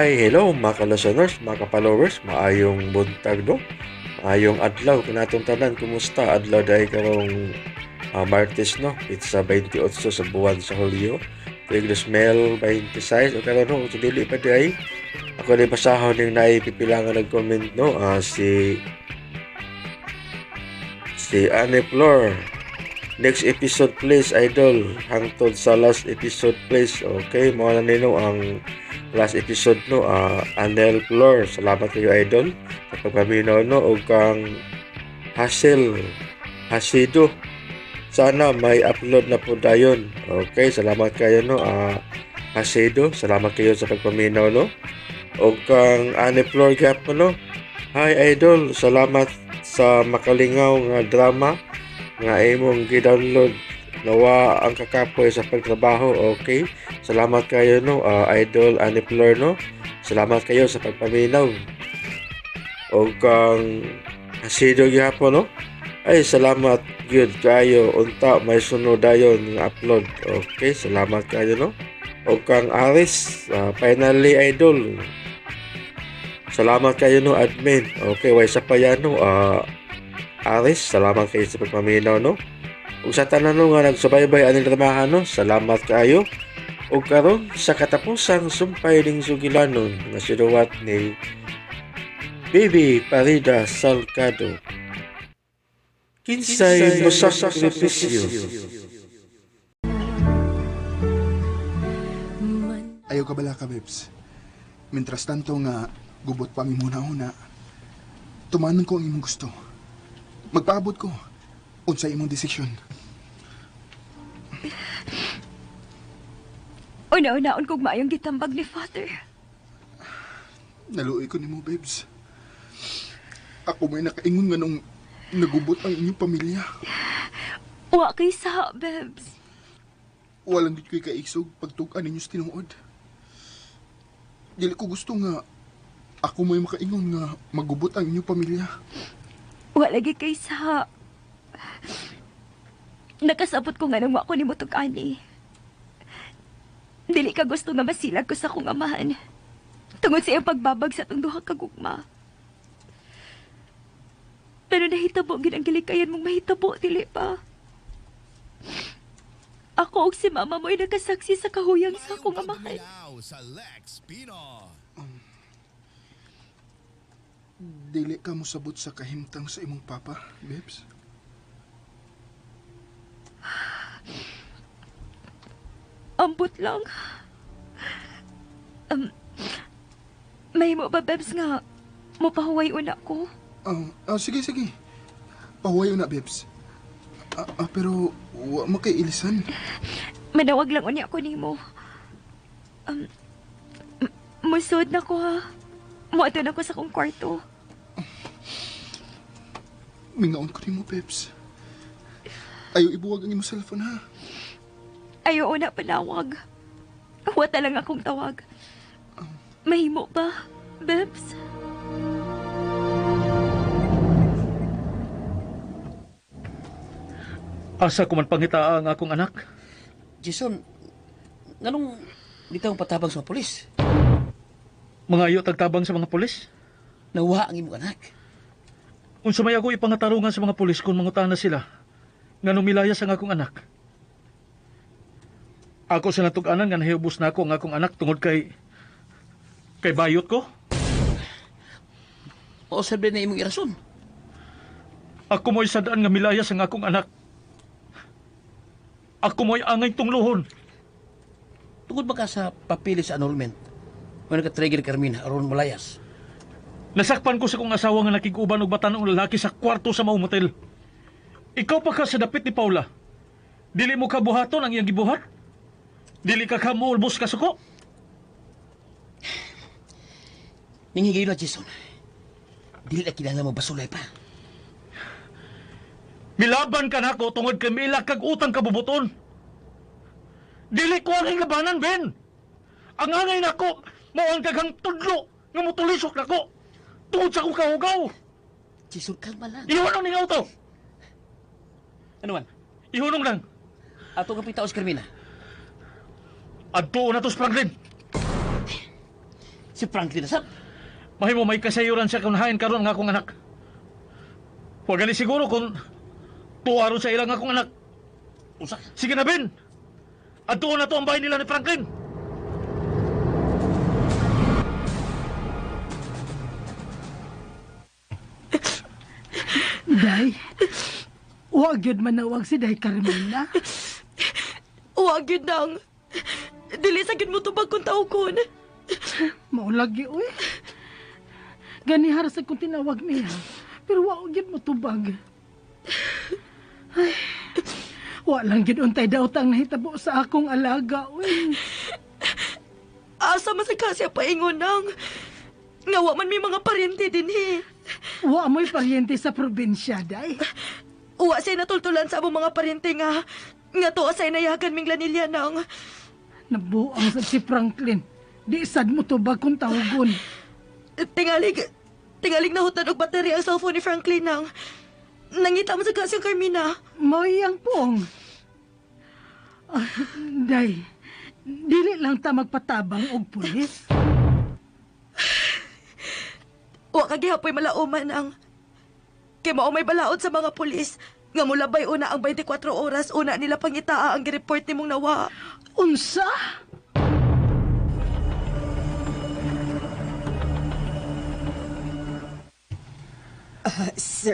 Hi, hello mga ka-listeners, mga ka-followers, maayong buntag, no? Maayong adlaw kanatong tanan, kumusta? Adlaw dahil karong Martes, no? It's 28 sa buwan sa Hulyo. Tuig 2026 o karon, no, kung dili pa diay ako ni basahon ning naipipila nga nag-comment, no? Si Anne Flor. "Next episode please, idol." Hangtod sa last episode please. Okay, mao na nino ang last episode, no, Anel Flor. Salamat kayo, idol, sa pagpaminaw, no. Ug kang Hasil Hasido. "Sana may upload na po dayon." Okay, salamat kayo, no. Hasido, salamat kayo sa pagpaminaw, no. Ug kang Anne Flor gyapon, no. "Hi idol, salamat sa makalingaw nga drama nga imong gi-download. Nawa ang kakapoy sa pagtrabaho." Okay. Salamat kayo, no, Idol Anne Flor, no. Salamat kayo sa pagpaminaw. O kang Hasido gihapon, no. "Ay, salamat gyud kayo, unta may sunod dayon nga upload." Okay, salamat kayo, no. O kang Aris, "Finally idol. Salamat kayo, no, admin." Okay, way sa pa yan, no, Aris, salamat kayo sa pagpaminaw, no. Ug sa tanan, no, nga nagsubaybay aning dramahan, no, salamat kayo. Ug karon sa katapusang Sumpay ning Sugilanon nga sinuwat ni Bibi Parida Salcado. Kinsay mosakripisyo? Ayaw ka bala ka, Bebs. Mientras tanto nga, gubot pa ang imong una, tumanon ko ang imong gusto. Magpaabot ko. Unsa imong desisyon. Una-unaon kog maayong gitambag ni Father. Naluoy ko nimo, Bebs. Ako may nakaingon nga nung nagubot ang inyong pamilya. Wa kay sa, Bebs. Walang gid ko'y kaisog pagtug-an ninyo sa tinuod. Dili ko gusto nga ako may makaingon nga magubot ang inyong pamilya. Wa lagi kay sa. Nakasabot ko nga nang wa ko nimo tug-ani. Dili ka gusto nga masilag ko sa akong amahan tungod sa iyang pagbabag sa atong duha ka gugma. Pero nahitabo gid ang gilikayan mong mahitabo, dili pa? Ako ug si mama mo ay nakasaksi sa kahuyang sa akong amahan. Sa Lex Pino. Dili ka mosabot sa kahimtang sa imong papa, Bebs. Ambot lang. Mahimo ba, Bebs, nga mopahuway una ko? Ah, sige, sige. Pahuway na, Bebs. Pero wa mo kay ilisan. Manawag lang unya ko nimo. Musod na ko ha. Muadto na ko sa akong kwarto. Mingaon ko nimo, Bebs. Ayaw ibuwag ang imong cellphone, ha? Ayaw una panawag. Wata lang akong tawag. Mahimo ba, Bebs? Asa ko man pangitaa ang akong anak? Jason, nganong di ka patabang sa mga polis? Mangayo tagtabang sa mga pulis? Nawala ang imong anak. Unsa may ako ipangatarungan sa mga pulis kung mangutana sila nganong milayas ang akong anak? Ako sa natug-anan nga nahibos na ako ang akong anak tungod kay bayot ko. O sabi na imong irason. Ako mo'y sadaan nga milayas ang akong anak. Ako mo'y angay tungluhon. Tungod ba ka sa papili sa annulment? Mo naka-trigger Carmina aron molayas. Nasakpan ko sa kong asawa nga nakig-uban og batan-ong lalaki sa kwarto sa maong motel. Ikaw pa ka sa dapit ni Paula. Dili mo kabuhaton ang iyang gibuhat? Dili ka kamuulbos kasuko? Ninghigayon na, Jason. Dili na kinahanglan mo basulay pa. Milaban ka nako tungod kay miila kag utang kabubuton. Dili ko ang labanan, Ben. Ang angay nako mao ang daghang tudlo nga motulisok nako tungod sa akong kahugaw. Jason, kalma lang. Ihunong ning auto. Ano man? Ihunong lang. Ato kang pitaos, Carmina. Adto na to sa Franklin. Si Franklin na sab. Mahimo may kasayuran siya kung hain karon nga akong anak. Huwag gani siguro kung tuwaro sa ilang akong anak. Usa. Sige na, Ben. Adtuon na to ang bahay nila ni Franklin. Day, wag yun manawag si Day Carmina. Wa gyud nang. Dili sa gyud mo tubag kung tawgon. Maulagi, uy. Ganihara sa kung tinawag niya. Pero wa gyud mo tubag. Ay, wa lang gyud untay daw tang nahitabo sa akong alaga, uy. Asa man sa kasya paingon nang. Nga wa man may mga parente dinhi. Wa mo'y paryente sa probinsya, Day. Wa say natultulan sa among mga parente nga nga tuwa say nayagan ming lanilya nang. Nabuang sad si Franklin. Di sad mo tubag kung tawagon. Tingalig tingalig nahutan og baterya ang cellphone ni Franklin nang. Nangita man sa kasya Carmina. Mo'y pong. Ah, Day, dili lang ta magpatabang og pulis. Wa ka gihapoy malauman ang kay mao may balaod sa mga pulis nga mulabay una ang 24 oras una nila pangitaa ang gireport nimong nawa. Unsa?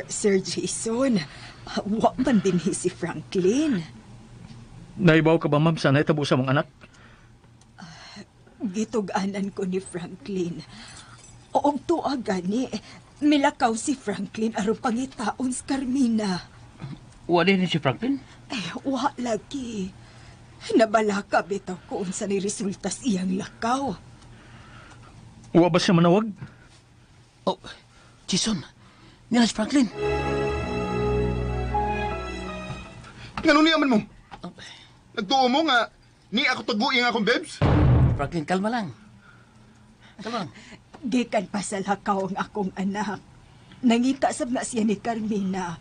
Sir Jason, wa man dinhi si Franklin. Naibaw ka ba, ma'am, sa nahitabo sa mong anak? Gitug-anan ko ni Franklin. Og tuwa gani, milakaw si Franklin aron pangitaon si Carmina. Wa din ni si Franklin. Ay, wa lagi. Nabalaka bitaw ko unsa ni resulta sa iyang lakaw. Wa ba siya manawag? Oh, Jason. Niya na si Franklin. Ngano niya man mo? Nagtuo mo nga ni ako taguin akong babes? Franklin, kalma lang. Kalma lang. Gikan pa sa lakaw ang akong anak. Nangita sab na siya ni Carmina.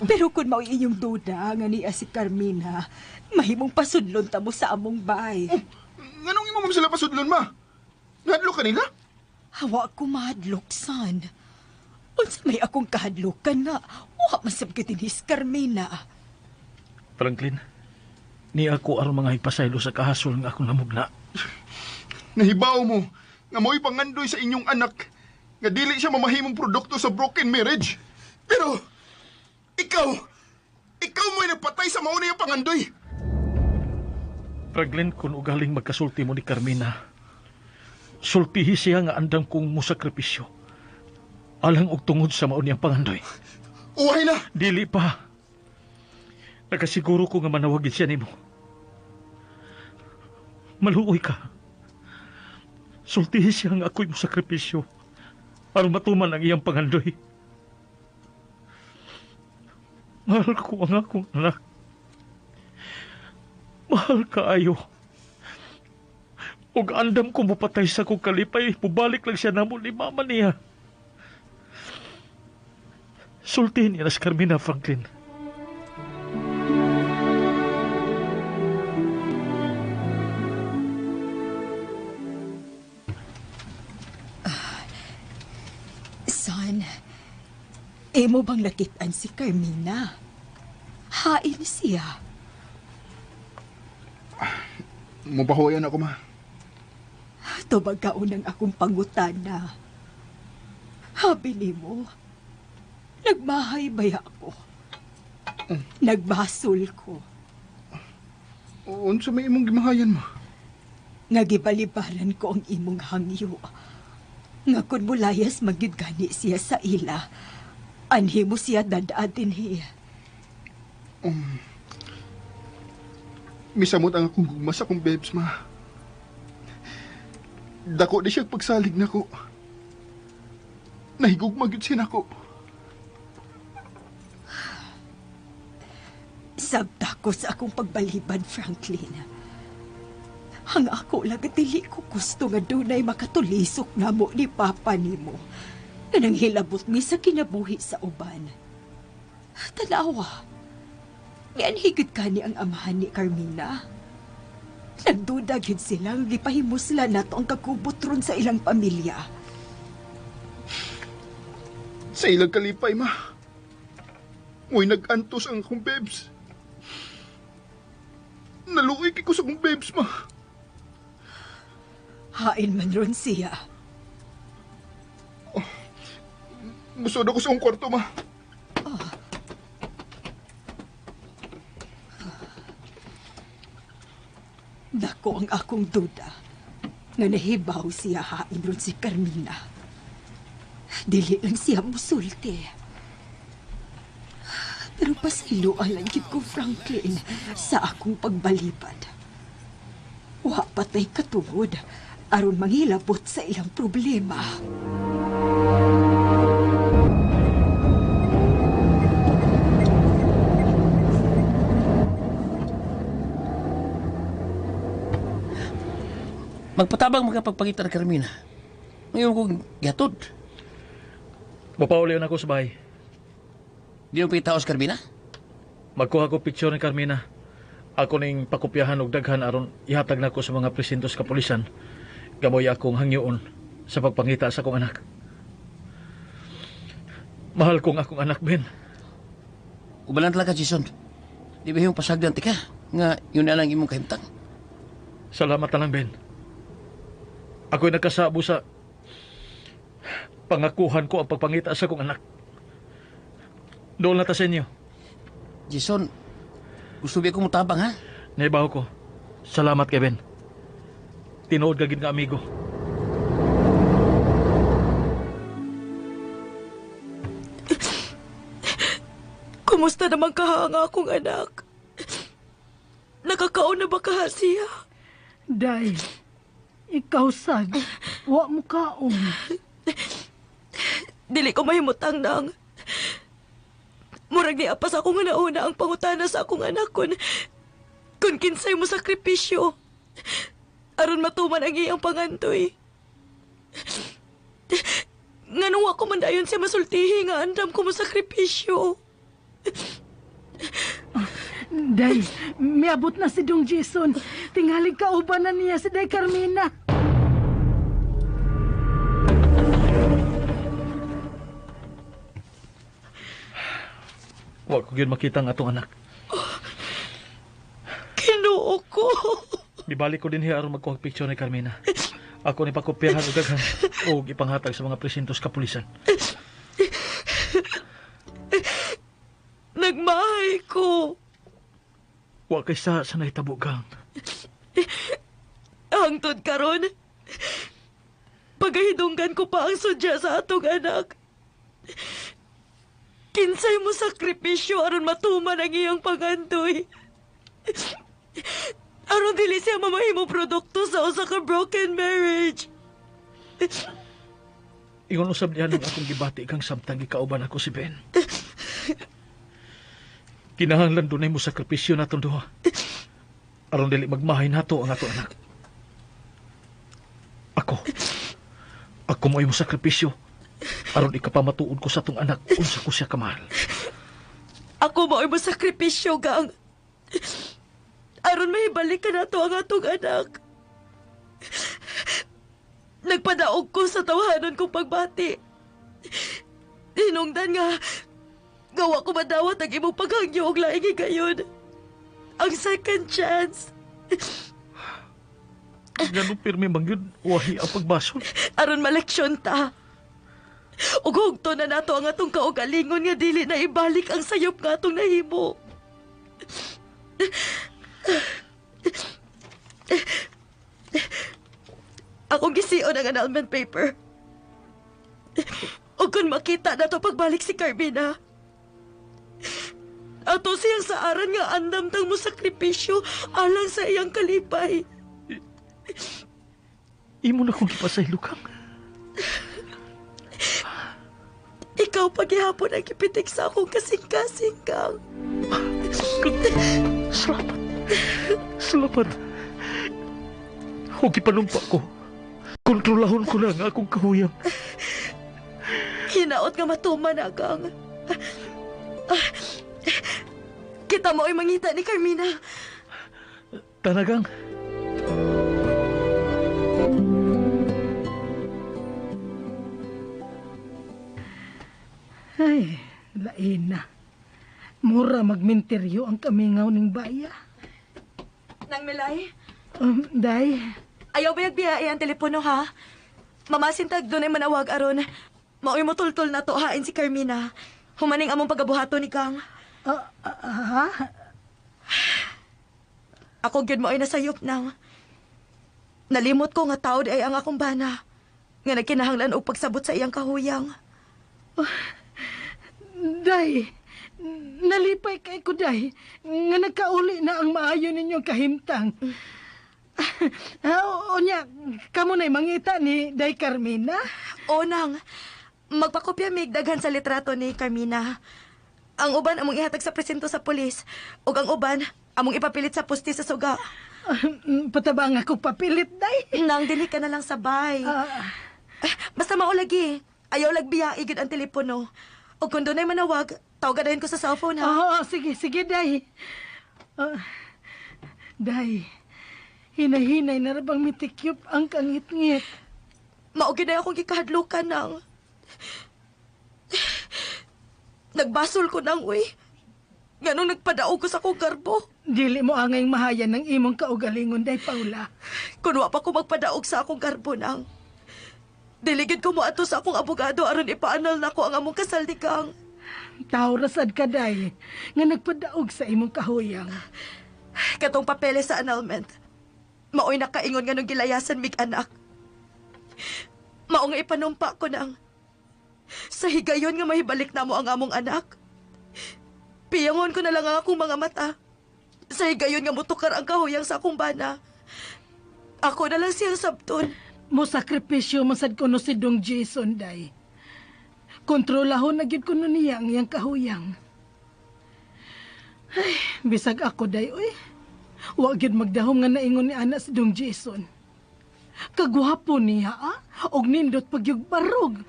Pero kung mao inyong duda nga niya si Carmina, mahimong pasudlon ta mo sa among bay. Nganong imo man sila pasudlon ma? Nahadlok kanila? Hawa ko mahadlok, son. Unsa may akong kahadlokan nga, wa man sab gyud dinhi si Carmina. Franklin, ni ako aron mga hipasaylo sa kahasol nga akong namugna. Nahibaw mo nga mo'y pangandoy sa inyong anak nga dili siya mamahimong produkto sa broken marriage. Pero ikaw, ikaw mo'y nagpatay sa mauna yung pangandoy. Franklin, kung ugaling magkasulti mo ni Carmina, sultihi siya nga andam kong musakripisyo. Alang og tungod sa maon niyang pangandoy. Uhay na! Dili pa. Nakasiguro ko nga manawagin siya nimo. Maluoy ka. Sultihi siya nga ako'y musakripisyo aron matuman ang iyang pangandoy. Mahal ko ang akong anak. Mahal kaayo. Ug andam ko mopatay sa kong kalipay, mubalik lang siya namo ni mama niya. Sultihin niya na si Carmina, Franklin. Son, imo bang nakitaan si Carmina? Hain siya. Mubahoyan ako ma. Tubag kaunang akong pangutana. Habi nimo, nagmahay baya ako. Nagbasol ko. Unsa may imong gimahayan mo? Nga gibalibaran ko ang imong hangyo. Nga kun mulayas magyud gani siya sa ila. Anhi mo siya dada dinhi. Misamot ang akong gugma sa akong babes ma. Dako di siya pagsalig nako. Nahigugma gyud siya nako. Sabta ko sa akong pagbalibad, Franklin. Ang ako lang dili ko gusto nga dunay makatulisok namo ni Papa nimo. Nga nanghilabot mi sa kinabuhi sa uban. Tanawa, mianhigit ka ni ang amahan ni Carmina. Nagduda gyud sila nga gipahimusla nato ang kakubot ron sa ilang pamilya. Sa ilang kalipay, ma. Mo'y nag-antos ang akong babes. Naluoy kay ko sa akong babes, ma. Hain man ron siya. Musod ako sa akong kwarto, ma. Dako ang akong duda nga nahibaw siya hain ron si Carmina. Dili lang siya musulti. Pero pasayloan lang gyud ko, Franklin, sa akong pagbalibad. Wa patay katungod aron manghilabot sa ilang problema. Magpatabang makapagpangita na Carmina. Ngayon kong gatod. Mapauli na ako sa bahay. Di mo pitaos, Carmina? Magkuha ko picture ni Carmina. Ako ning pakopyahan og daghan aron ihatag nako sa mga presintos kapulisan. Gamoy akong hangyoon sa pagpangita sa akong anak. Mahal kong akong anak, Ben. Ubalan talaga, Jason. Di ba yung pasagdan tika? Nga yun na lang imong kahimtang. Salamat na lang, Ben. Ako'y nagkasabo sa pangakuhan ko ang pagpangita sa akong anak. Doon na ta sa inyo. Jason, gusto ba akong mutabang, ha? Naibaw ko. Salamat kay Ben. Tinuod ka gid nga amigo. Kumusta naman kaha ang akong anak? Nakakaon na ba kaha siya? Day, ikaw sad, wa mo kaon. Dili ko mahimutang nang. Murag niya pa sa akong nauna ang pangutana sa akong anak kun kinsay mo sakripisyo. Aron matuman ang iyang pangandoy. Nganong wa ko man dayon siya masultihi nga andam ko mo sakripisyo. Day, miabot na si Dong Jason. Tingalig kauban na niya si Day Carmina. Wa ko gyud makita ang atong anak. Kinuo ko. Bibalik ko din hiya aron magkuha og picture ni Carmina. Ako ni pakopyahan og daghan og ipanghatag sa mga presintos kapulisan. Nagmahay ko. Wa kay sa nahitabo gang. Hangtod karon. Pagahidunggan ko pa ang sudya sa atong anak. Kinsay mo sakripisyo aron matuman ang iyang pangandoy. Aron dili siya mamahimo produkto sa usa ka broken marriage. Ingon usab niya nung akong gibati kang samtang gikauban ako si Ben. Kinahanglan dunay mo sakripisyo natong duha. Aron dili magmahay nato ang ato anak. Ako mo mo sakripisyo. Aron ikapamatuod ko sa atong anak unsa ko siya kamahal. Ako mo mo sakripisyo gang. Aron mahibalik ka nato ang atong anak. Nagpadaog ko sa tawahanon kong pagbati. Hinungdan nga, gawa ko madawat ang imong paghangyo og laing higayon. Ang second chance. Ganun pirmi man yun, wahi ang pagbasol. Aron maleksyon ta. Ug hugto na nato ang atong kaugalingon nga dili na ibalik ang sayop nga atong nahimo. Akong gision ang annulment paper. Ug kung makita na to pagbalik si Carmina, ato siyang saaran nga andam tang mo sakripisyo alang sa iyang kalipay. Imo na kong gipasaylo kang. Ikaw paghihapon ang gipitik sa akong kasing-kasing kang. Salamat. Salamat. Huwag ipanumpa ko. Kontrolahon ko lang akong kahuyang. Hinaot nga matuman, agang. Kita mo ay mangita ni Carmina. Tanagang. Ay, lain na. Mura magminteryo ang kamingaw ning baya. Nang Melay, Day, ayaw ba biyahe ang telepono ha? Mamasintag doon ay manawag aron. Maoy mo tultol na to hain si Carmina. Humaning among pagabuhato ni Kang. Ha? Ako gyud mo ay nasayop nang. Nalimot ko nga tao di ay ang akong bana. Nga nagkinahanglan og pagsabot sa iyang kahuyang. Day, nalipay kay ko, Day. Nga nagkauli na ang maayo ninyong kahimtang. Unya, kamo na'y mangita ni Day Carmina? O nang, magpakopya mig daghan sa litrato ni Carmina. Ang uban among ihatag sa presinto sa pulis ug ang uban among ipapilit sa poste sa suga. Patabang ako papilit, Day. Nang dili ka na lang sabay. Basta maulagi. Ayaw lagbiya igid ang telepono. O kung doonay manawag, tawagan dayon ko sa cellphone ha. Oo, sige, sige, Day. Day, hinay-hinay na rabang mitikyop ang kangit-ngit. Mao gyud na akong gikahadlukan nang. Nagbasol ko nang uy. Nganong nagpadaog ko sa akong garbo. Dili mo angay mahayan ng imong kaugalingon, Day Paula. Kun wa pa ko magpadaog sa akong garbo nang. Diligid ko moadto sa akong abogado aron ipaanal nako ang among kasal ni Kang. Tao rasad ka, Day, nga nagpadaog sa imong kahuyang. Katong papeles sa annulment. Maoy nakaingon nga nung gilayasan mig anak. Mao nga ipanumpa ko nang sa higayon nga mahibalik namo ang among anak. Piyangon ko na lang ang akong mga mata. Sa higayon nga mutukar ang kahuyang sa akong bana. Ako na lang siyang sabton. Mo sakripisyo masad kuno si Dong Jason, Day. Kontrolahon na gyud kuno niya ang iyang kahuyang. Ay, bisag ako, Day, uy. Wa gyud magdahom nga naingon ni ana si Dong Jason. Kagwapo niya, ah. Og nindot pagyug barog.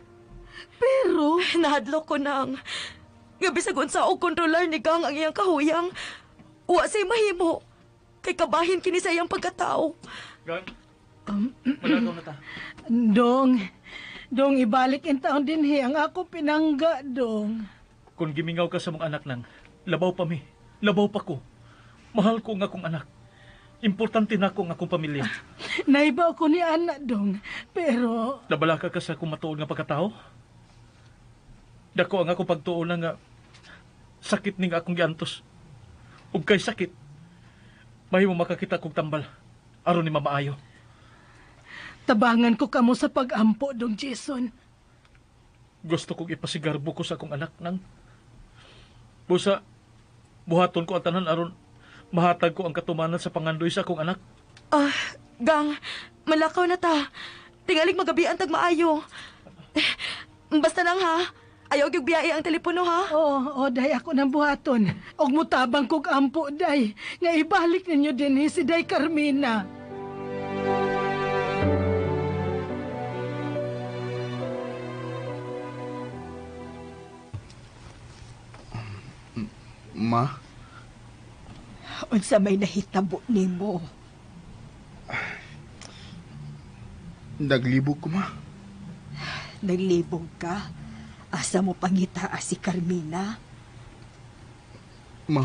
Pero nahadlok ko nang nga bisag unsa og kontrolar ni Gang ang iyang kahuyang. Wa say mahimo. Kay kabahin kini sa iyang pagkatao. Gang, malagaw na ta. Dong, dong ibalik in taon dinhi ang ako pinangga, dong. Kung gimingaw ka sa mong anak nang, labaw pa mi, labaw pa ko. Mahal ko ang akong anak. Importante na ko ang akong pamilya. Naibaw ko ni anak, dong. Pero Nabalaka ka sa akong matuod nga pagkatao? Dako ang akong pagtuo na nga sakit ning akong giantos. Ug kay sakit, mahimo makakita kog tambal aron ni mamaayo. Tabangan ko kamo sa pag-ampo, Dong Jason. Gusto kong ipasigarbo ko sa akong anak nang. Busa, buhaton ko ang tanan aron mahatag ko ang katumanan sa pangandoy sa akong anak. Gang, malakaw na ta. Tingalig magabian tag maayo. Basta lang ha. Ayaw gyud biyae ang telepono ha. Oo, oh, day ako ng buhaton. Og mutabang kog ampo, day. Nga ibalik ninyo din si Day Carmina. Ma? Unsa may nahitabo nimo? Naglibog ko, ma. Naglibog ka? Asa mo pangita si Carmina? Ma.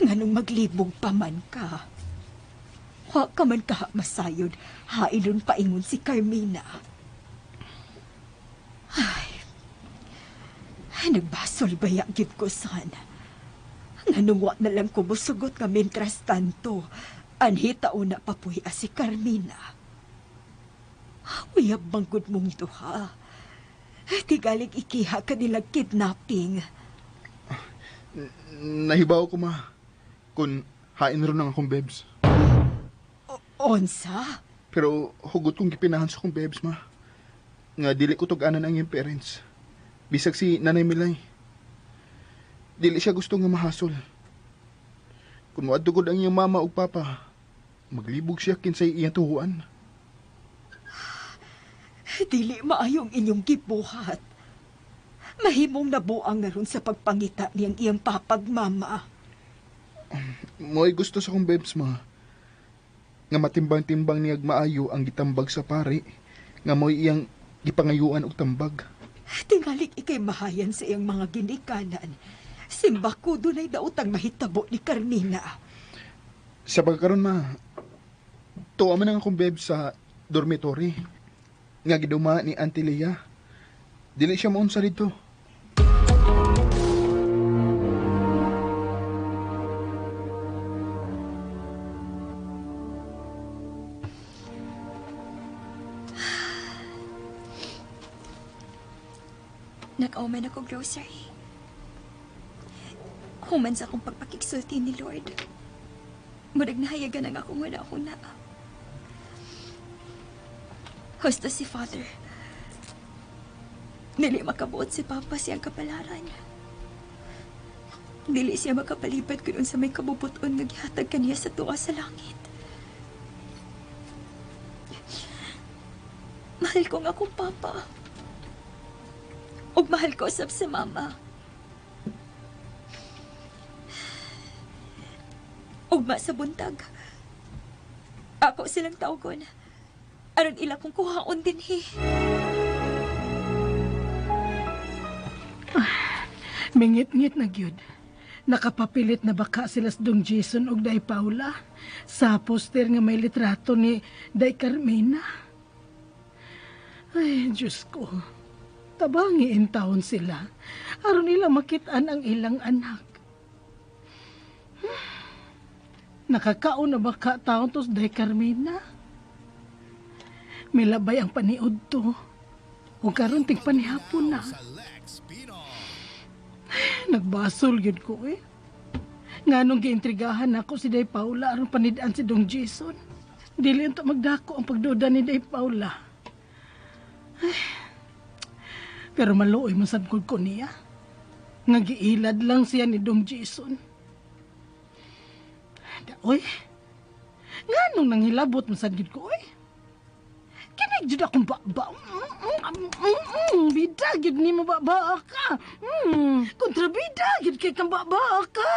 Nganong maglibog pa man ka? Wa ka man ka masayod, hailon paingon si Carmina. Ay, ay nagbasol baya gyud ko san. Nganong wa na lang ko musugot nga mentras tanto, anhi taon na papuy si Carmina. Uyab manggod mong duha. Tigalig ikiha ka nila kidnapping. Nahibaw ko, ma. Kung hain ron ang akong bebs. Onsa? Pero hugot kong gipinahan sa akong bebs, ma. Nga dili ko tug-anan ang iyang parents. Bisag si Nanay Milay. Dili siya gusto nga mahasol. Kung moadto ang iyang mama ug papa, maglibog siya kinsay iyang tuhuan. Dili maayong inyong gibuhat. Mahimong nabuang na ron sa pagpangita niyang iyang papagmama. Mo'y gusto sa akong bebs, ma. Nga matimbang-timbang niyag maayo ang gitambag sa pare. Nga mo'y iyang gipangayuan og tambag. Tingalik ikay mahayan sa iyang mga ginikanan. Simbako dunay daotang mahitabo ni Carmina. Sa pagkaron ma, tuwa man ang akong babe sa dormitory. Nga giduma ni Auntie Lea. Dili siya maunsa dito. Nag-auman ako grocery. Human sa akong pagpakigsulti ni Lord. Murag nahayagan ang akong wala akong naa. Husto si Father. Dili makabuot si Papa siyang kapalaran. Dili siya makapalipad kung unsa may kabubuton nga gihatag kaniya sa tuwa sa langit. Mahal ko nga akong Papa. Ug mahal ko usab si Mama. Ugma sa buntag. Ako silang tawgon. Aron ila kong kuhaon dinhi. Mingit-ngit na gyud. Nakapapilit na baka sila sa Dong Jason og Day Paula sa poster nga may litrato ni Day Carmina. Ay, Diyos ko. Tabangi taon sila. Aron nila makitaan ang ilang anak. Nakakaon na baka taon tos Day Carmina? Milabay ang paniod to. O karon ting panihapon na. Nagbasol yun ko eh. Nga nung giintrigahan ako si Day Paula aron panidaan si Dong Jason. Dili unta magdako ang pagduda ni Day Paula. Ay, pero maluoy man sad ko niya. Nga giilad lang siya ni Dong Jason. Daoy, nga nung nanghilabot man sad gid ko oy. Kinig jud akong baba. Bida gid nimo baba ka. Kontrabida gid kay kang baba ka.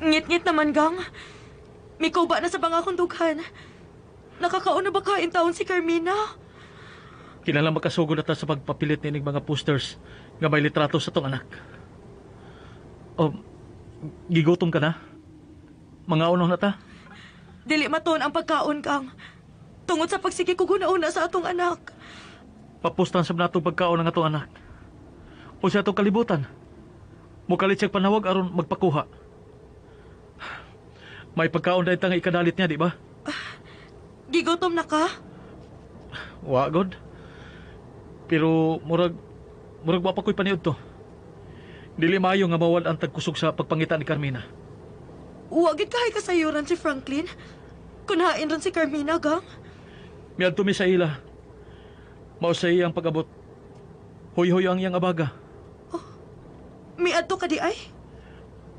Ngit-ngit naman, gang. Mikuba na sa bangakong dughan. Nakakaon na ba kain taon si Carmina? Kinahanglan makasugod na ta sa pagpapilit nining mga posters nga may litrato sa tong anak. O, gigutom ka na? Mga na ta? Dili maton ang pagkaon, Kang. Tungod sa pagsige ko guna-una sa atong anak. Papostan sa natong pagkaon ang atong anak. O sa atong kalibutan. Mukalit siyang panawag aron magpakuha. May pagkaon dahil nga ikadalit niya, di ba? Gigutom na ka? Wa, God. Pero murag wa pa ko'y paniud to. Dili maayo nga mawad ang tagkusog sa pagpangita ni Carmina. Wa gid kahay kasayuran si Franklin. Kunhain ron si Carmina, gang. Miadto mi sa ila. Mao sa iyang pag-abot. Hoy-hoy ang iyang abaga. Oh, miadto ka di ay?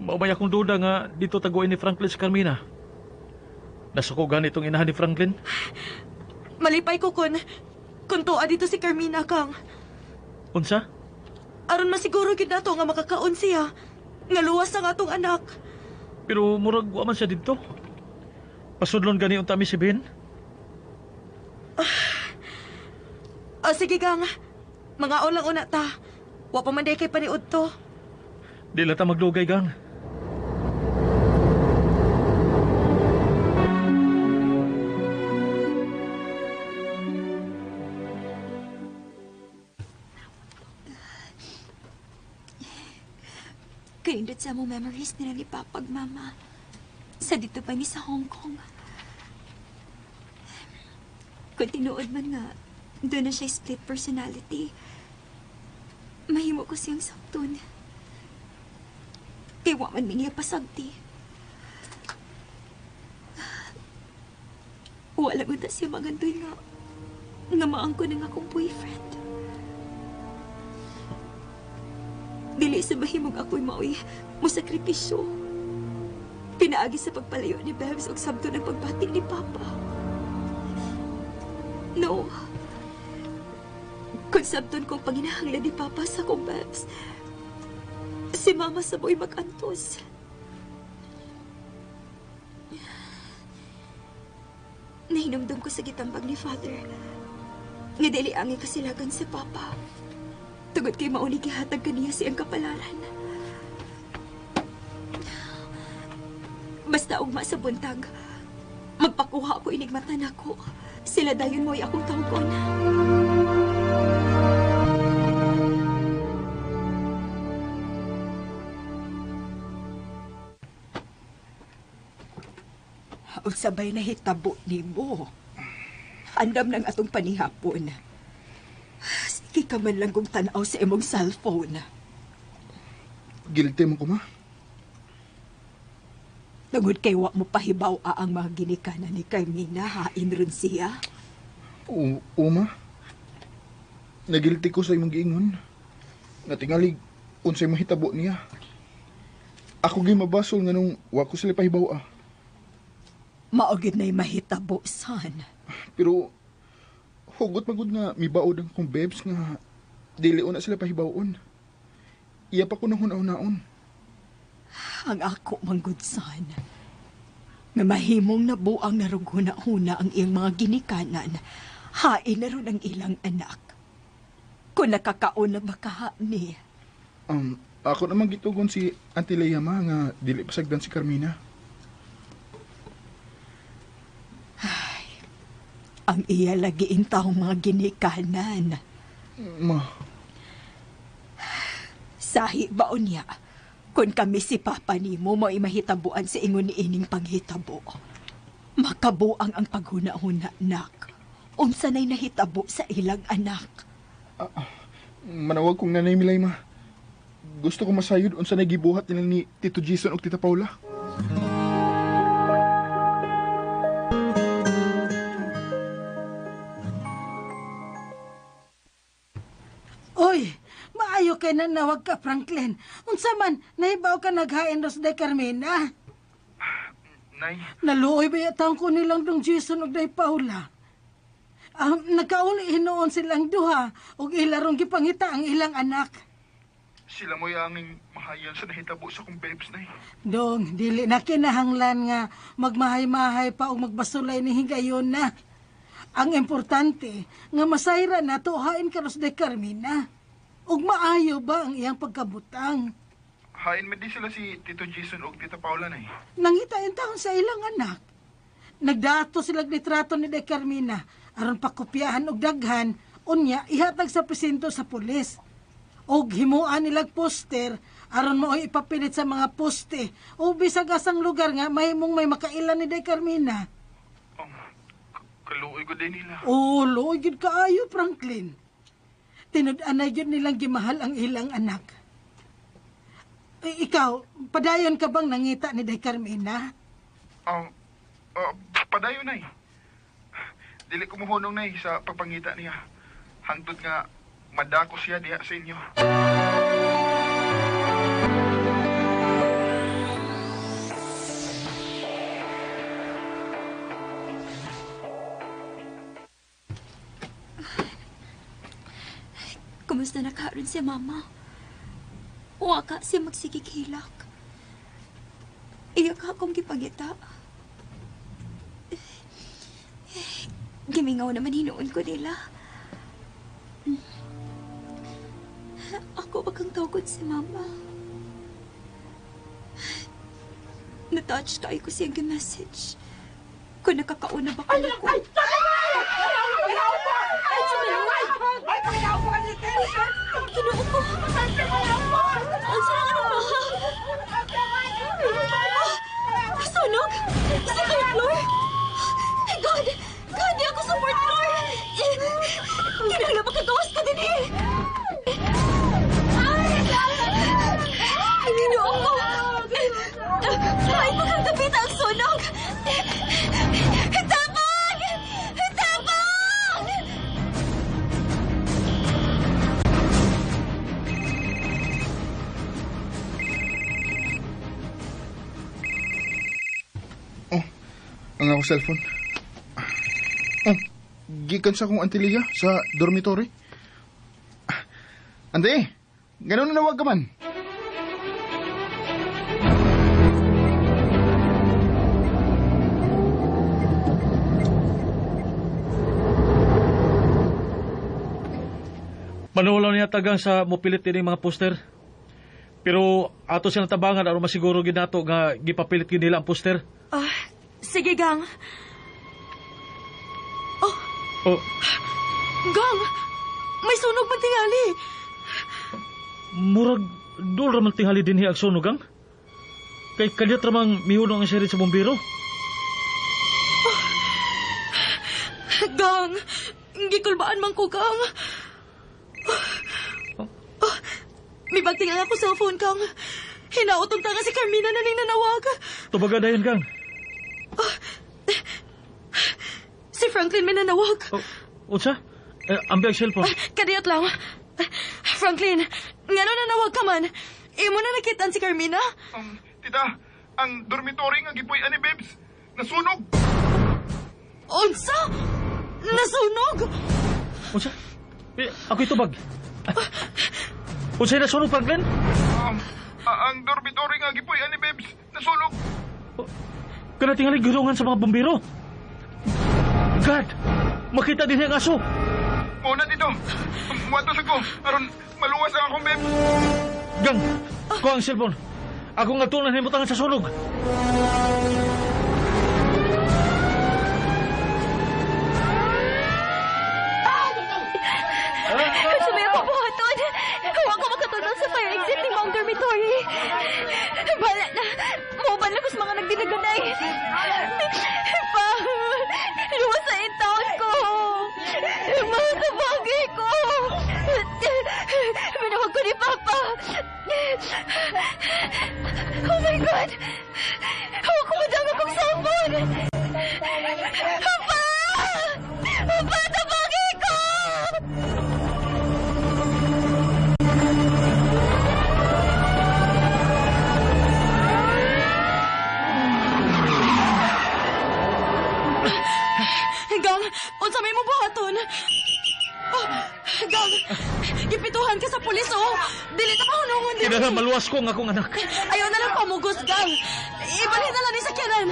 Mao may akong duda nga dito taguin ni Franklin si Carmina. Nasuko ganitong inahan ni Franklin? Malipay ko kun tuwa dito si Carmina, Kang. Unsa? Aron masiguro gid nato nga makakaon siya. Nga luwas ang atong anak. Pero murag wa man siya didto. Pasudlon gani unta mi si Ben. Sige, Gang. Mga lang una ta. Wa pa man day kay paniud to. Di lang ta maglugay, Gang. Kanindot sa mong memories nila ni Papa ug Mama. Sa dito pa mi sa Hong Kong. Kung tinuod man nga, doon na siya split personality. Mahimo ko siyang sabton. Kay wa man mi niya pasagti. Wala mo ta siya magandoy nga maangko ng akong boyfriend. Dili sa mahimong ako'y maoy mo sakripisyo. Pinaagi sa pagpalayo ni Bebs og sabto ng pagbati ni Papa. No. Kung sabton kong panginahanglan ni Papa sa akong Bebs, Si Mama sa buhay mag-antos. Nahinumdum ko sa gitambag ni Father. Nga dili angay kasilagan si Papa. Tugod kay mauni gihatag kaniya siyang kapalaran. Basta ugma sa buntag, magpakuha ako inigmata nako. Sila dayon mo'y akong tawgon. Unsabay nahitabo nimo. Andam ng atong panihapon. Sige ka man lang kung tanaw sa imong cellphone. Guilty mo ko, ma. Tungod kay wa mo pahibaw ang mga ginikanan ni Carmina, hain ron siya. Oo, ma. Nagilty ko sa imong giingon. Natingalig, unsay mahitabo niya. Ako gyud mabasol nga nung wa ko sila pahibaw. Mao gyud na'y mahitabo, son. Pero hugot magud nga mibaod ang kong babes nga dili una sila pahibawon. Iya pa ko nang hunaw-naon. Ang ako manggod, son. Nga mahimong nabuang narughuna-huna ang iyang mga ginikanan, hain na ron ang ilang anak. Kung nakakaon na baka ni. Ako naman gitugon si Auntie Leia, ma, nga dili pasagdan si Carmina. Ay, ang iya lagi taong mga ginikanan. Ma. Sahi ba niya? Kung kami si Papa nimo mo'y mahitabuan sa ingon ni ining panghitabo. Makabuang ang paghuna-huna, nak. Unsa na'y nahitabo sa ilang anak. Manawag kong nanay Milay, ma. Gusto ko masayod unsa na'y gibuhat nila ni Tito Jason ug Tita Paula. Oy, maayo kay nanawag ka, Franklin. Unsa man, nahibaw ka naghain ros day Carmina. Nay. Naluoy ba yata ko nilang dong Jason ug day Paula? Nagkauli hinuon silang duha ug ilarong gipangita ang ilang anak. Sila mo'y anging mahayan sa nahitabo sa kong babes, Nay. Dong, dili na kinahanglan nga magmahay-mahay pa og magbasulay ni higayon na. Ang importante nga masayra na to hain karos de Carmina. Ug maayo ba ang iyang pagkabutang? Hain man di sila si Tito Jason ug Tita Paula, Nay. Nangita in taon sa ilang anak. Nagdato sila litrato ni de Carmina aron pakopyahan og daghan, unya ihatag sa presinto sa pulis. Og himuan nilag poster aron mao'y ipapilit sa mga poste o bisag asang lugar nga mahimong may makailan ni de Carmina. Kaluoy ko din nila. Oo, luoy gyud kaayo, Franklin. Tinud-anay gyud nilang gimahal ang ilang anak. Ikaw, padayon ka bang nangita ni Day Carmina? Padayon, Nay. Dili ko muhunong, Nay, sa pagpangita niya. Hangtod nga madako siya diha sa inyo. Kumusta na karon si Mama? Wa ka siya magsigig-hilak. Iya ka akong gipangita. Gimingaw naman hinuon ko nila. Ako ba kang tawagod si Mama? Na-touch kayo ko siyang message. Kung nakakauna ba kayo ko? Ginoo ko! Ang sarang ano ba? Sunog! Sa third floor! God! God, di ako sa fourth floor! Kinahanglan makagawas ka din eh! Ay, Ginoo ko! Ay, pagkagapita ang sunog! Tapang! Tapang! Oh, ang akong cellphone. Oh, gikan sa akong Auntie Leia sa dormitory. Ante, ganun na nawag ka man. Manulo niya tagang sa mopilit ini mga poster. Pero ato silang tabangan aron masiguro gid nato nga gipapilit gid nila ang poster. Ah, sige, Gang. Oh, Gang! May sunog man tingali. Murag dul ra man tingali dinhi ang sunog, Gang. Kay kadyot ra mang mihunong ang sirit sa bumbero. Gang! Gikulbaan man ko, Gang. Oh, may bagting ang ako cellphone, Gang. Hinautong ta nga si Carmina na ning nanawag. Tubaga dayon, Gang. Si Franklin may nanawag. Oh, unsa? Eh, ambi ang cellphone. Kadiyot lang. Franklin, ngano nanawag ka man? Imo na nakitaan si Carmina? Tita, ang dormitory nga gipuy-an ni Babes, nasunog. Unsa? Nasunog? Unsa? Eh, ako'y tubag. Unsay nasunog, Franklin? Ang dormitory nga gipuy-an ni Babes, nasunog. Kana tingali gihulungan sa mga bumbero. God! Makita din ang aso. Muna dito. Muadto sa ko aron maluwas ang akong Babes. Gang, kuha ang cellphone. Ako nga tunan himutangan sa sunog. Sumaya ko buhaton. Huwag ko makatulong sa fire exit ni Mong Dormitory. Bala na. Mauban lang ko sa mga nagdinaganay. Pa, luwas sa taon ko. Mga tabagay ko. Minawag ko ni Papa. Oh my God! Huwag ko madang akong cellphone! Pa! Pa, tabagay ko! Gang, unsa may mo buhaton? Oh, Gang, gipituhan ka sa pulis, oh. Dili ta kahunungon din. Kinahanglan maluwas ko ang akong anak. Ayaw na lang pamugos, Gang. Ibalhin na lang ni sakyanan.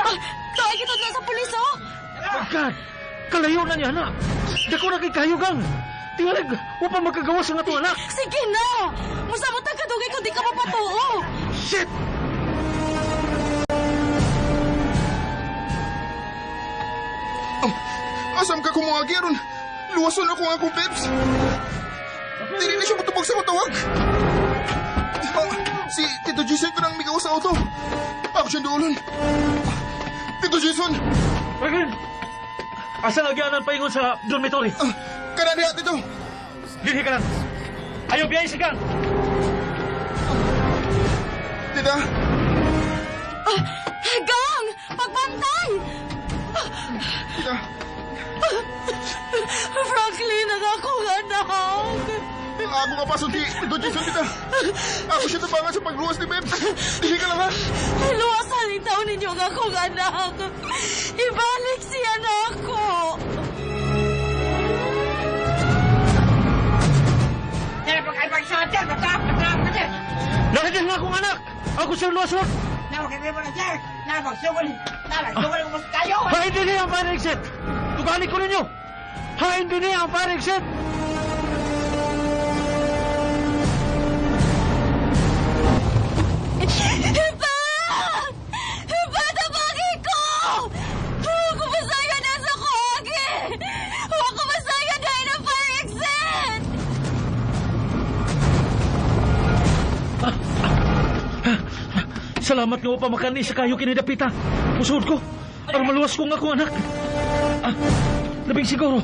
Ah, tuay kita sa pulis, oh. Oh God! Kalayo na niya, anak. Dako na kay kayo, Gang. Tingalig, upang magkagawas ang atong anak. Sige na! Musamot ang kadugay kung di ka mapatuo. Shit! Asam ka kumuagi aron? Luwason ako ang akong Babes. Dili na siya matubag sa matawag. Si Tito Jason ko nang migaw sa auto. Ako siyang duolon. Tito Jason! Franklin! Asa nga agyanan paingon sa dormitory? Kana diha, Tito! Dinhi ka lang. Ayaw biyay si Gang! Tita! Gang! Pagbantay! Tita! Franklin, ang akong anak! Ako ka pa si Tito Jason, Tita! Ako siya tabangan sa pagluwas ni Babes! Dili ka lang, ha? Luwasan ang taon ninyo ang akong anak! Ibalik siya na ako! Nakadyan nga akong anak! Ako siya luwason! Hain din niya ang fire exit! Tuganin ko ninyo! Hain din niya ang fire exit! Pa! Pa, tabagay ko! Kumasaya na sa kuwagi! Huwag kumasaya dahil ang fire exit! Salamat nga upang makani sa kayo kinidapita. Musod ko. Aron maluwas ko nga akong anak. Ah, labing siguro.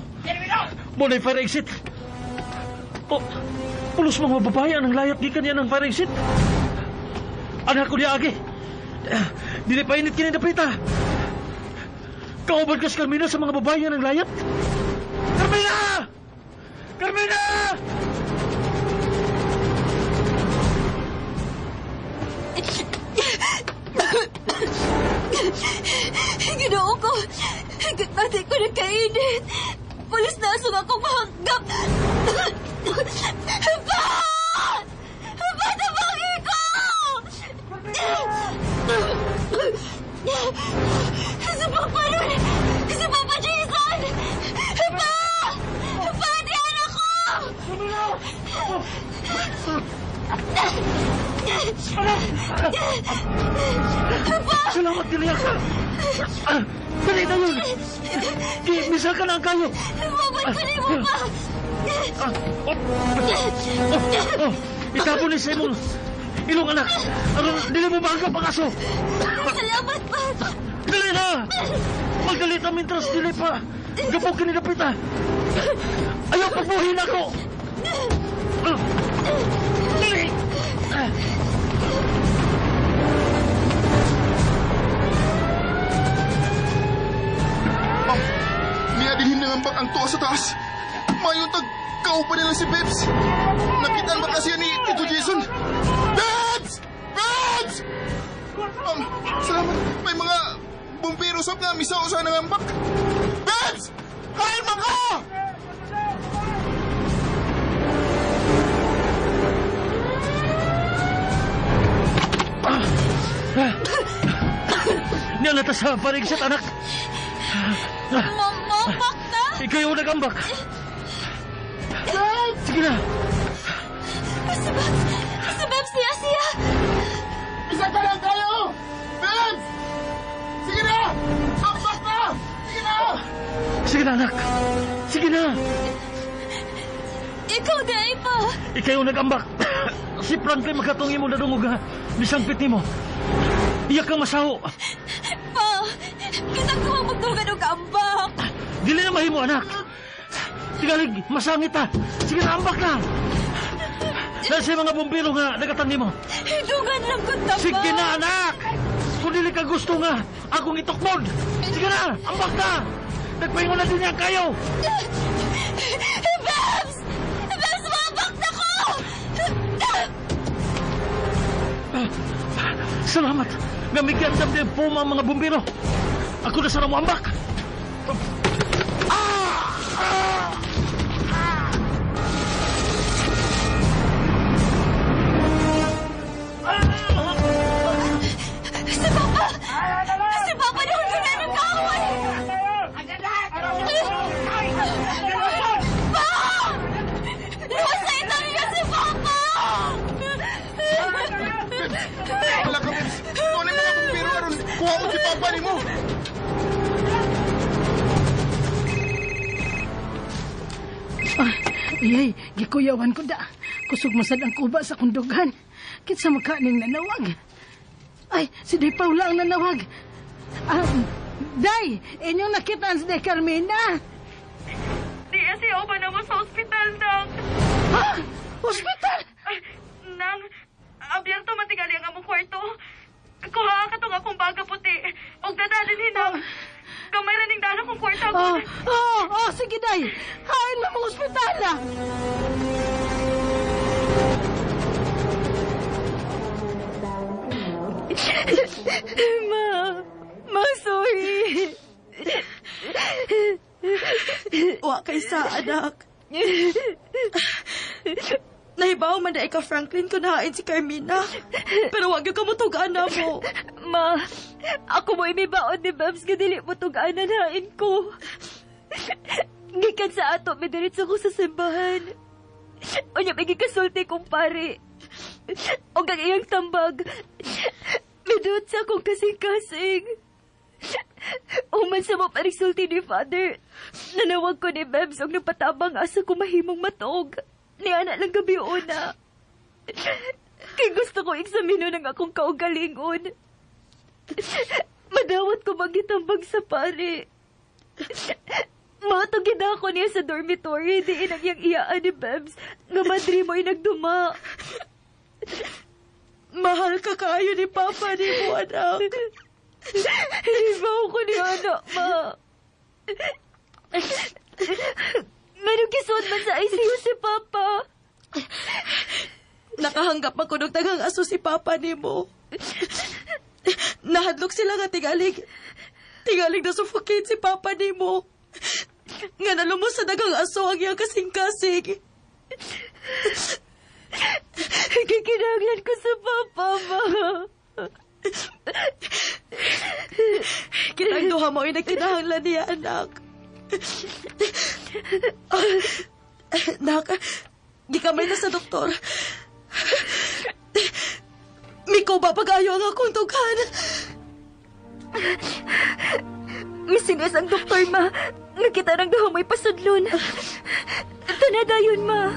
Mo na fire exit. Oh, pulos mga babae ang layat gikan niya ng fire exit. Anak ko niya agi. Dili pa init kinidapita. Kauban ka sa Carmina sa mga babae ng layat. Carmina! Carmina! Ginoo ko! Pati ko nagkainit! Pulis na asong akong mahanggap! Pa! Pa, tabangin ko! Si Papa nun! Si Papa Jason! Pa! Pa, diyan ako! Anak! Salamat, Delia ka! Dali na yun! Misa ka na ang kayo! Mabot ko ni mo pa! Itapon ni sa imong ilong, anak! Aron, dili mo maanggap ang aso! Salamat pa! Dali na! Magdalit ang mintras, dili pa! Gabok kini dapit, ah! Ayaw, pagbuhin ako! Dali! Ma'am, niya din hinangambak ang tuwa sa taas. Mayong tag kaupa nila si Babs. Nakitaan ba kasi ni Tito Jason? Babs! Babs! Ma'am, salamat. May mga bumpero sab nga misaw sa nangambak. Babs! Kain man ka! Niya na ta sa parigsit, anak. Mamambak na! Ikaw yung nagambak. Sige na. Si Babs! Si Babs siya siya! Isa ka lang kayo! Babs! Sige na! Ambak na! Sige na! Sige na, anak. Sige na. Ikaw di ay pa! Ikaw yung nagambak. Si Franklin makatong imo nadungog ha. Bisangpit nimo. Iyak kang masaho. Pa! Kita ko ang magdugan og ambak! Dili na mahimo, anak. Tigalig, masangit ha. Sige na, ambak na. Nasa mga bumbero nga nagatang nimo. Dugan lang ko taba! Sige na, anak! Kung dili ka gusto nga, akong itukmod. Sige na, ambak na. Nagpahingo na din niya kayo. Babs! Babs, mabak na ko! Salamat. Gamigyan sa din po mga bumbero. Ako na sana mo ambak. Si Papa! Si Papa na ko na ng kaaway! Pa! Luwas na ito niya si Papa! Wala ka, Babs. Kunin mga bumpero aron kuha mo si Papa nimo. Ay, gikuyawan ko da. Kusog masad ang kuba sa kundugan. Kinsa makaning nanawag. Ay, si Day Paula ang nanawag. Day, inyong nakita si Day Carmina. Di siya uban na mo sa ospital, Nang. Ha? Ospital? Ay, Nang, abyerto matigali ang among kwarto. Kuha ka tong akong baga puti. Og dadalhin hinang. Gamay ra ning dala kong kwarta. Oh, sige, Day. Hain mo mong ospital, ah. Ma, sorry. Wa kay sa anak. Nahibaw man na ikaw, Franklin, kung nahain si Carmina. Pero wag yung kamutugaan na mo. Ma, ako mo imibaon ni Babs nga dili mo tugaan na hain ko. Gikan sa ato, may diretso ko sa simbahan. Unya, may gikasulti kong pare. O ang iyang tambag, miduot sa akong kasing-kasing. Uman sa mo parigsulti ni Father, nanawag ko ni Babs og napatabang asa ko mahimong matog. Ni ana lang gabi una. Kay gusto ko eksamino ng akong kaugalingon. Madawat ko magitambag sa pare. Matugid ako niya sa dormitory, di inang iyang iyaan ni Babs, nga madri mo inagduma. Mahal ka kaayo ni Papa ni mo, anak. Hibaw ko ni anak, ma. Meron kisod man sa ICU si Papa. Nakahanggap man kunog daghang aso si Papa ni mo. Nahadlok sila nga tingalig. Tingalig na suffocate si Papa ni mo. Nga nalumos sa daghang aso ang iyang kasing-kasing. Kikinahanglan ko sa Papa, ma. Kitang duha mo ay nagkinahanglan niya, anak. Nak, gikamay na sa doktor. Ikaw ba pag-ayo ang akong tughan? Misinis ang doktor, ma. Nakita ng duha may pasudlon. Tanadayon, ma.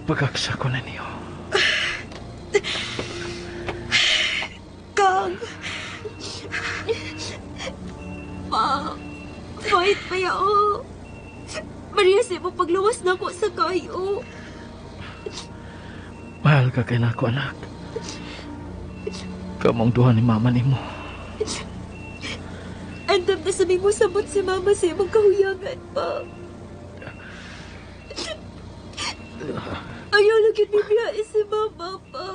Pagaksa ko na niyo. Kang! Pa, fight pa yao. Maria, sa mo pagluwas na ko sa kayo. Mahal ka kay nako, anak. Kamong duha ni mama nimo. Andam na sa mo sabot si mama sa imong kahuyangan pa. Ayaw lang yun bibiyain si mama pa.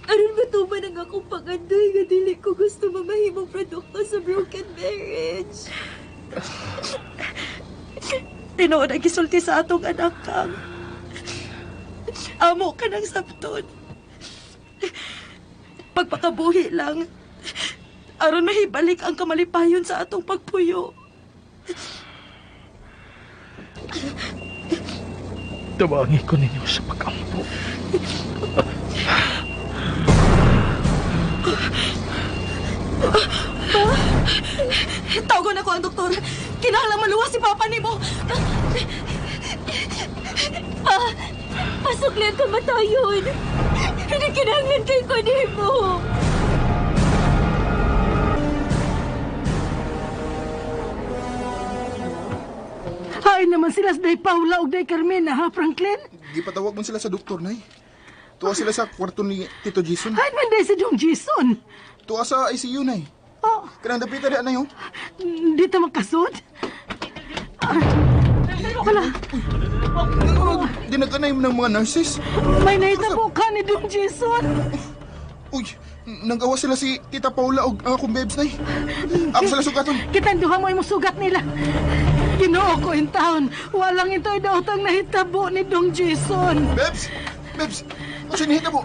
Aron matuman ang akong pangandoy nga dili ko gusto mamahimong produkto sa broken marriage. Tinuod ang gisulti sa atong anak, Kang. Amo ka ng sabton. Pagpakabuhi lang. Aron mahibalik ang kamalipayon sa atong pagpuyo. Tabangi ko ninyo sa pag-ampo. Tawagon ako ang doktor. Kinahanglan maluwas si Papa nimo. Pa, pasuklian ka matayon. Hindi kinahanglan kay ko nimo. Hay naman sila sa Day Paula ug Day Carmina, ha, Franklin? Gipatawag man sila sa doktor, Nay. Tuwa sila sa kwarto ni Tito Jason. Hay man day si Dong Jason. Tuwa sa ICU, Nay. Oh, Kanang dapita di, Nay, oh. dito magkasod. Ah, wala, Dinaganay mo ng mga nurses. may nahitabo ka ni Dong Jason. Uy, nanggawa sila si Tita Paula og ang akong babes, Nay. Ako sila sugaton. Kitang duha mo imong sugat nila. Ginoo ko in town. Walang ito'y daotang nahitabo ni Dong Jason. Babes! Babes! Ano siya mo?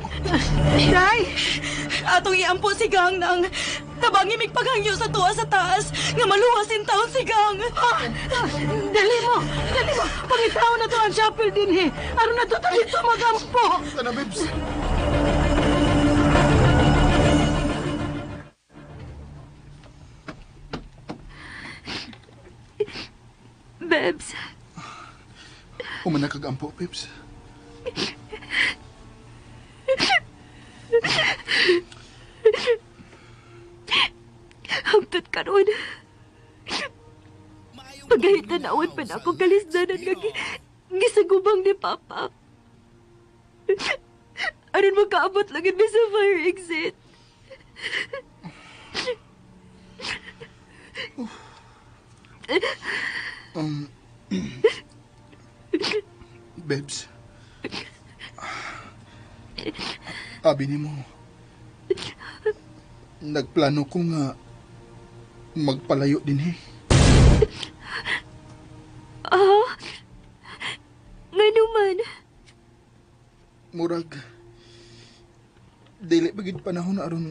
Day! Atong iampo si Gang nang tabangi mig paghangyo sa tuwa sa taas nga maluwas in taon si Gang. Ah, dali mo! Dali mo! Pangitaw na to ang chapel din he. Aron na to ta dito magampo. Sana, babes. Bebs, Humana kag-ampo, babes. hangtod karon. Pagahit na naon pa na akong kalisdanan nga gisagubang ni Papa. Aron makaabot lang yun sa fire exit. Babes. Abi nimo. Nagplano ko nga magpalayo din eh. Ah, ngano man? Murag dili pa gid panahon na aron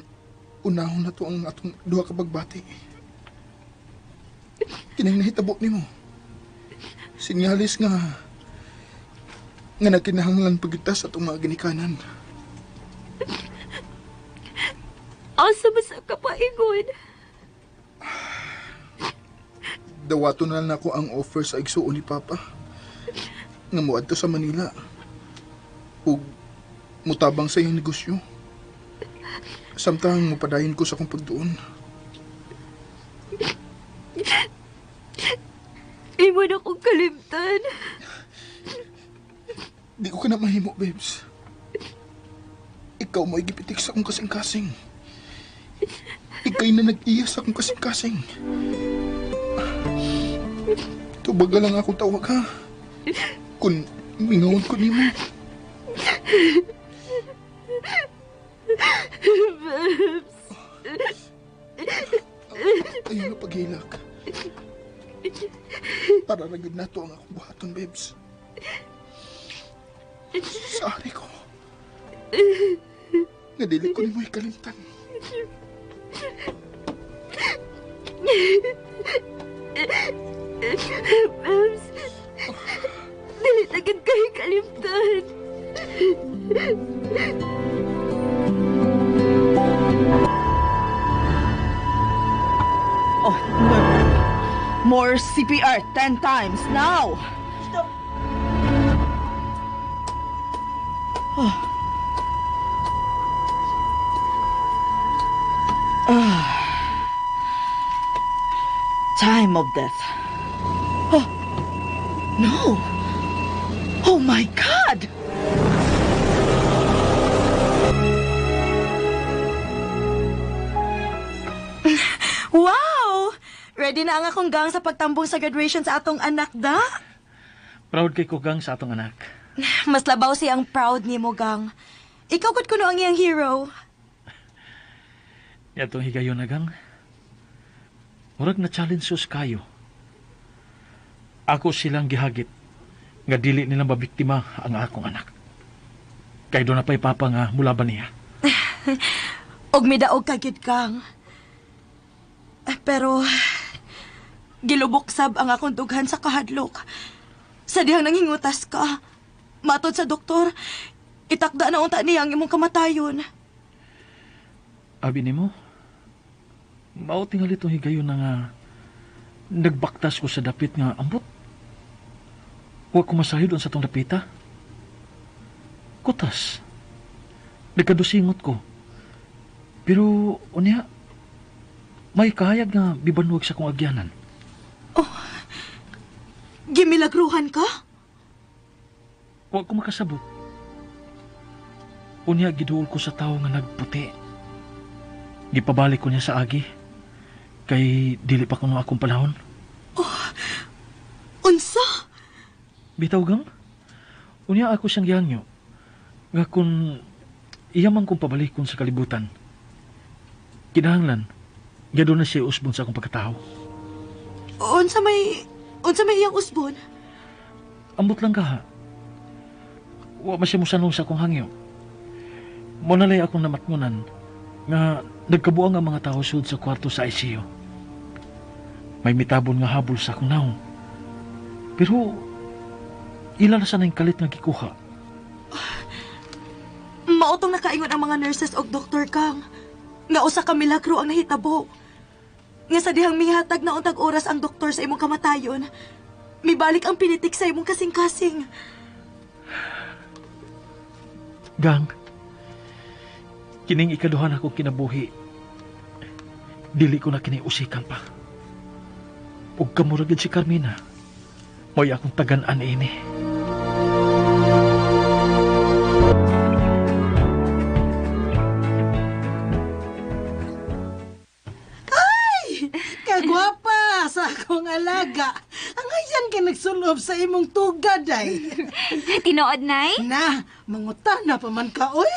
unahon na to ang atong duha ka pagbati. Kining nahitabo nimo. Sinyalis nga nga nagkinahanglan pagita sa atong mga ginikanan. Asa ba sa kapaingon? Dawato na lang nako ang offer sa igsuon ni Papa. Nga moadto sa Manila. Ug mutabang sa iyang negosyo. Samtang mupadayon ko sa akong pagduon. Imo na kong kalimtan. Di ko ka na mahimo, babes. Ikaw mo gipitik sa akong kasing-kasing. Ika'y na nag-iya sa akong kasing-kasing. Tubaga lang akong tawag, ha? Kung mingawon ko nimo. Ayaw na paghilak. Para ra gyud nato ang akong buhaton, babes. Sa ari ko. Nga dili ko nimo ikalimtan. Babs, dili na gid kayo kalimtan. Oh, no. More CPR 10 times now. Stop. Oh. Ah. Time of death. Oh. No. Oh my God. Wow! Ready na ang akong gang sa pagtambong sa graduation sa atong anak, da? Proud kay ko gang sa atong anak. Mas labaw siyang proud nimo, gang. Ikaw gud kuno ang iyang hero. Atong higayon na gang. Murag na challenge sus kayo. Ako silang gihagit nga dili nila mabiktima ang akong anak. Kay doon na pa'y papa nga mula ba niya. Og midaog ka gyud kang. Pero gilubok sab ang akong dughan sa kahadlok. Sa dihang nangingutas ka. Matod sa doktor, itakda na unta niya ang imong kamatayon. Abi nimo, mao tingali itong higayon na nga nagbaktas ko sa dapit nga ambot. Huwag ko masayod sa tong dapita. Kutas. Nagkadusingot ko. Pero, unya, may kahayag nga bibanwag sa kong agyanan. Gimilagruhan ka? Huwag ko makasabot. Unya, giduol ko sa tao nga nagputi. Gipabalik ko niya sa agi. Kay dili pa kuno akong panahon. Unsa? Bitaw gang. Unya ako siyang gihangyo. Nga kung iya man kong pabalikon sa kalibutan. Kinahanglan, gado na siya usbon sa akong pagkatao. Unsa may iyang usbon? Ambot lang ka ha. Wa man siya mosanong sa akong hangyo. Mo nalay akong namatngunan nga nagkabuang ang mga tao sud sa kwarto sa ICU. May mitabon nga habol sa akong naong. Pero ila na sana yung kalit nga gikuha. Mautong nakaingon ang mga nurses og doktor kang. Nga usa ka milagro ang nahitabo. Nga sa dihang mihatag na untag oras ang doktor sa imong kamatayon, mibalik ang pinitik sa imong kasing-kasing. Gang, kining ikaduhan ako kinabuhi. Dili ko na kiniusikan pa. Ug kamura gid si Carmina, mo'y akong tagan-an ini. Kagwapa sa akong alaga. Ang ayan ka nagsulob sa imong tugad ay. Tinuod, Nay? Na, mangutana pa man ka, oy.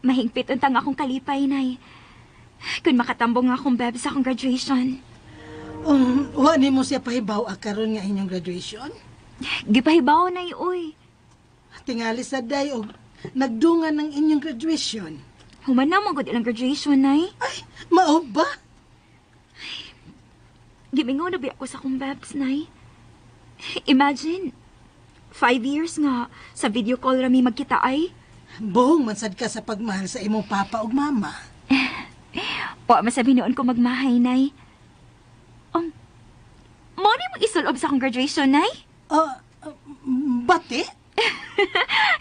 Mahigpit untang akong kalipay, Nay. Kung makatambong nga akong beb sa akong graduation. Wa nimo siya pahibaw karon nga inyong graduation? Gipahibaw, Nay, uy. Tingali sa day og nagdungan ng inyong graduation. Human na mo gud ilang graduation, Nay. Ay, mao ba? Gimingaw na biya ko sa akong bebs, Nay. Imagine, 5 years nga sa video call rami magkita ay. Buhong man sad ka sa pagmahal sa imong papa ug mama. Wa masabi noon ko magmahay, Nay. Mo ni mo isulob sa akong graduation, Nay? Bati?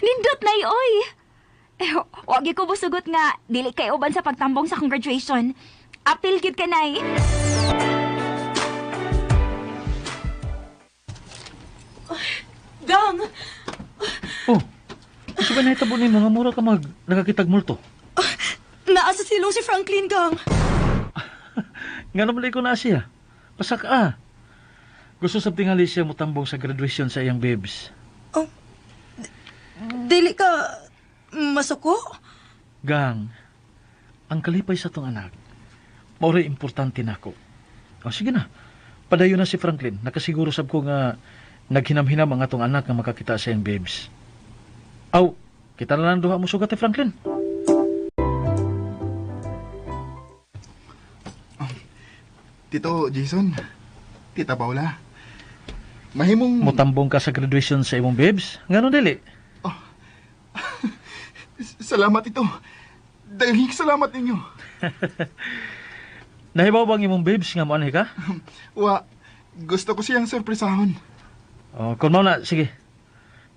Nindot, Nay, oy. Eh, wag ko busugot nga, dili kay uban sa pagtambong sa akong graduation. Apil gid ka, Nay. Gang! Oh, kasi ba nahitabo ni mga mura ka mag nakakitag multo? Naa sa silong si Franklin, Gang. Nga naman ko na siya. Pasak ah. Gusto sa tingali siya mutambong sa graduation sa iyang babes. Oh, dili ka masuko? Gang, ang kalipay sa tong anak, maoray importante nako. O sige na, padayon na si Franklin. Nakasiguro sab ko nga naghinam-hinam ang atong anak nga makakita sa iyang babes. Aw, kita na lang duha mo sugat ni Franklin. Tito Jason, Tita Paula, mahimong... Mutambong ka sa graduation sa imong babes? Ngano dili? Salamat ito. Daghang salamat ninyo. Nahibaw bang imong babes nga moanhi ka? Wa, gusto ko siyang sorpresahon. Oh, kung mao na, sige.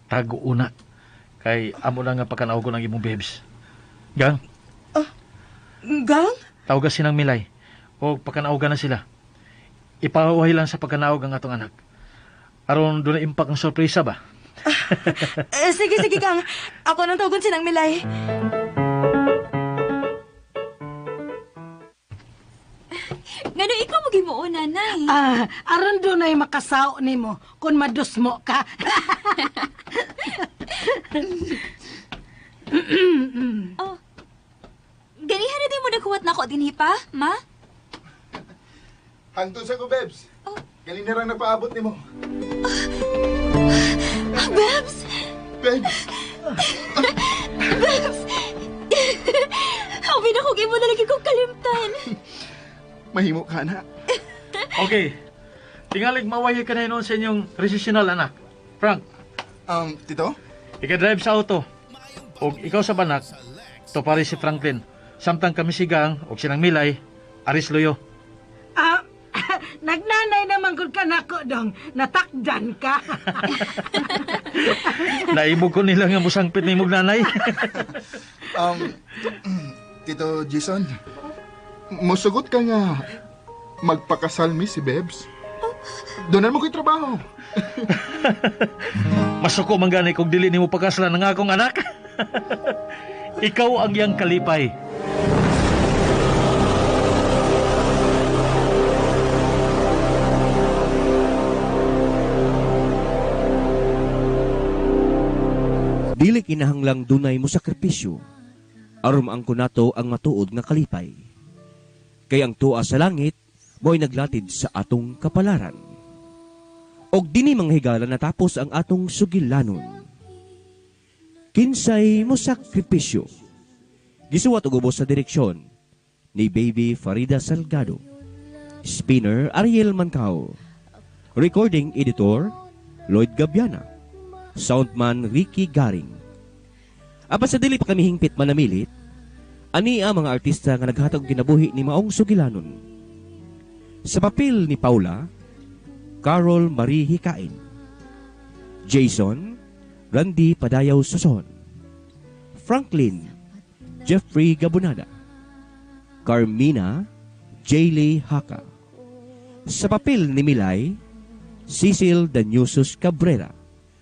Tago una. Kay amo na nga pagkanaw ko ng imong babes. Gang, Gang? tawag sinang Milay. O pagkanaogan na sila. Ipahuhay lang sa pagkanaog ang atong anak. Aron doon na impak ang sorpresa ba? Eh, sige, sige, Gang. Ako nang tawagon sinang Milay. Ngano ikaw mo gimuo, nanay? Ah, aron dunay makasao nimo kung madusmo ka. Oh. Ganihan na din mo naghuwat na ako dinhi pa, ma? Hangtod sa ko, Bebs. Oh. Galing na lang nagpaabot nimo. Bebs! Bebs! Bebs! Habi na kong imo na lagi kong kalimtan. Mahimo ka na. Okay. Tingalig mawahi ka na noon sa inyong recessional anak. Frank, Tito? ika-drive sa auto. O ikaw sa banak, to pare si Franklin. Samtang kami si Gang o sinang Milay, aris luyo. Ah, nagnanay naman gud ka nako dong. Natakdan ka. Naibog ko nila nga musangpit ni imong nanay. Tito Jason, musugot ka nga magpakasal mi si Bebs. Donan mo ko'y trabaho. Masuko man gani kung dili nimo pagkaslan ang akong anak. Ikaw ang iyang kalipay. Dili kinahanglang dunay mo sakripisyo aron maangkon nato ang matuod nga kalipay. Kay ang tuwa sa langit mo'y naglatid sa atong kapalaran. Og dinhi mga higala natapos ang atong sugilanon. Kinsay mo sakripisyo. Gisuwat og ubos sa direksyon ni Baby Farida Salgado. Spinner Ariel Mancao. Recording editor Lloyd Gabiana. Soundman Ricky Garing. Apan sa dili pa kami hingpit manamilit, ani ang mga artista nga naghatag og kinabuhi ni maong sugilanon. Sa papel ni Paula, Carol Marie Hikain. Jason, Randy Padayaw Suson. Franklin, Jeffrey Gabunada. Carmina, Jaylee Haka. Sa papel ni Milay, Cecil Danyusos Cabrera.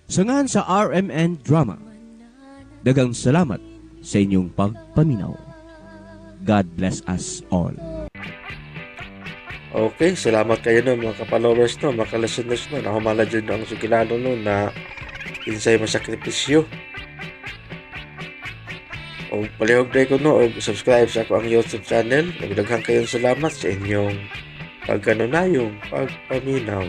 Sangahan sa RMN Drama. Dagang salamat sa inyong pagpaminaw. God bless us all. Okay, salamat kayo no mga ka-followers no, mga ka-listeners no. Nahumala dyan ang sugilano no na insay masakripisyo. O palihog ko no og subscribe sa ako ang YouTube channel. Ug daghan kayong salamat sa inyong pagkanunayong pagpaminaw.